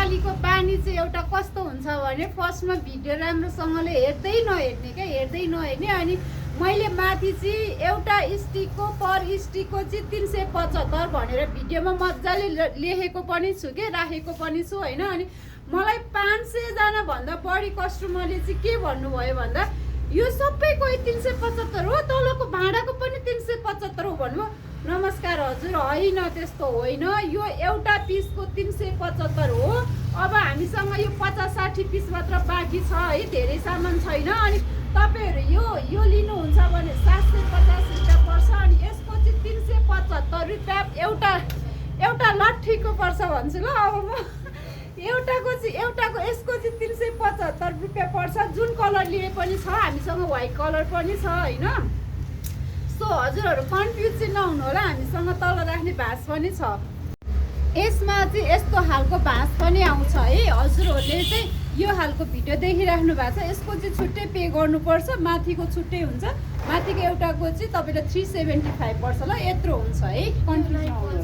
नेपालीको बानी चाहिँ एउटा कस्तो हुन्छ भने फर्स्टमा भिडियो राम्रोसँगले हेर्दै नहेर्ने अनि मैले माथि चाहिँ एउटा स्टिकको पर स्टिकको चाहिँ 375 भनेर भिडियोमा मजाले लेखेको पनि छु के राखेको पनि छु होइन। अनि मलाई 500 जना भन्दा बढी कस्टमरले चाहिँ के भन्नुभयो भन्दा यो सबैको 375 हो, तलको भाँडाको पनि 375 हो भन्नुभयो। नमस्कार हजुर, होइन त्यस्तो होइन, यो एउटा पिसको 375 हो। अब हामीसँग यो 50-60 पिस मात्र बाँकी छ है, धेरै सामान छैन। अनि तपाईँहरू यो लिनुहुन्छ भने 750 रुपियाँ पर्छ अनि यसको चाहिँ 375 रुपियाँ एउटा लट्ठीको पर्छ भन्छु ल। अब म एउटाको यसको चाहिँ 375 रुपियाँ पर्छ। जुन कलर लिए पनि छ, हामीसँग व्हाइट कलर पनि छ होइन। सो हजुरहरू कन्फ्युज चाहिँ नहुनु होला, हामीसँग तल राख्ने भाँस पनि छ। यसमा चाहिँ यस्तो खालको भाँस पनि आउँछ है। हजुरहरूले चाहिँ यो खालको भिडियो देखिराख्नु भएको छ, यसको चाहिँ छुट्टै पे गर्नुपर्छ, माथिको छुट्टै हुन्छ। माथिको एउटाको चाहिँ तपाईँले 375 पर्छ ल, यत्रो हुन्छ है, कन्फ्युज नहुनु।